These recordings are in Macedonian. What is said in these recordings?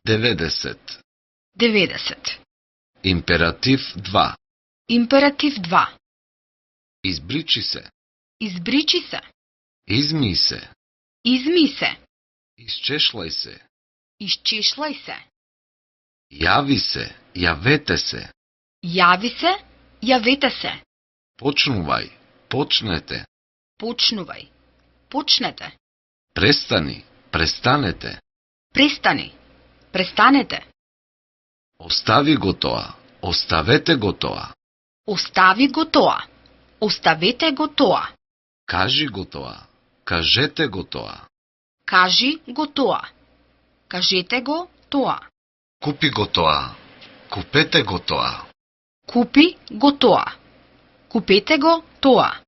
90. 90. Императив 2. Императив 2. Избричи се. Избричи се. Изми се. Изми се. Исчешлај се. Исчешлај се. Јави се. Јавете се. Јави се. Јавете се. Почнувај. Почнете. Почнувај. Почнете. Престани. Престанете. Престани. Престанете. Остави го тоа. Оставете го тоа. Остави го тоа. Оставете го тоа. Кажи го тоа. Кажете го тоа. Кажи го тоа. Кажете го тоа. Купи го тоа. Купете го тоа. Купи го тоа. Купете го тоа.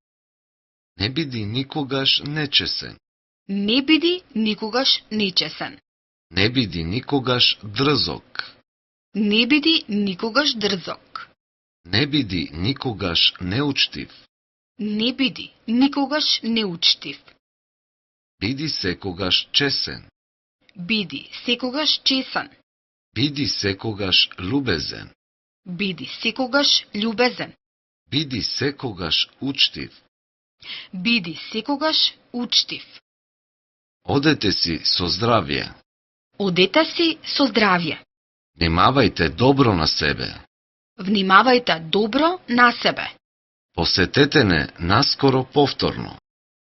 Не биди никогаш нечесен. Не биди никогаш нечесен. Не биди никогаш дрзок. Не биди никогаш дрзок. Не биди никогаш неучтив. Не биди никогаш неучтив. Биди секогаш чесен. Биди секогаш чесен. Биди секогаш љубезен. Биди секогаш љубезен. Биди секогаш учтив. Биди секогаш учтив. Одете си со здравје. Одете си со здравје. Внимавајте добро на себе. Внимавајте добро на себе. Посетете не наскоро повторно.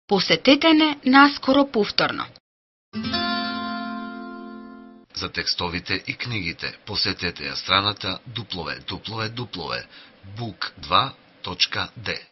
Посетете не наскоро повторно. За текстовите и книгите посетете ја страната www.book2.d.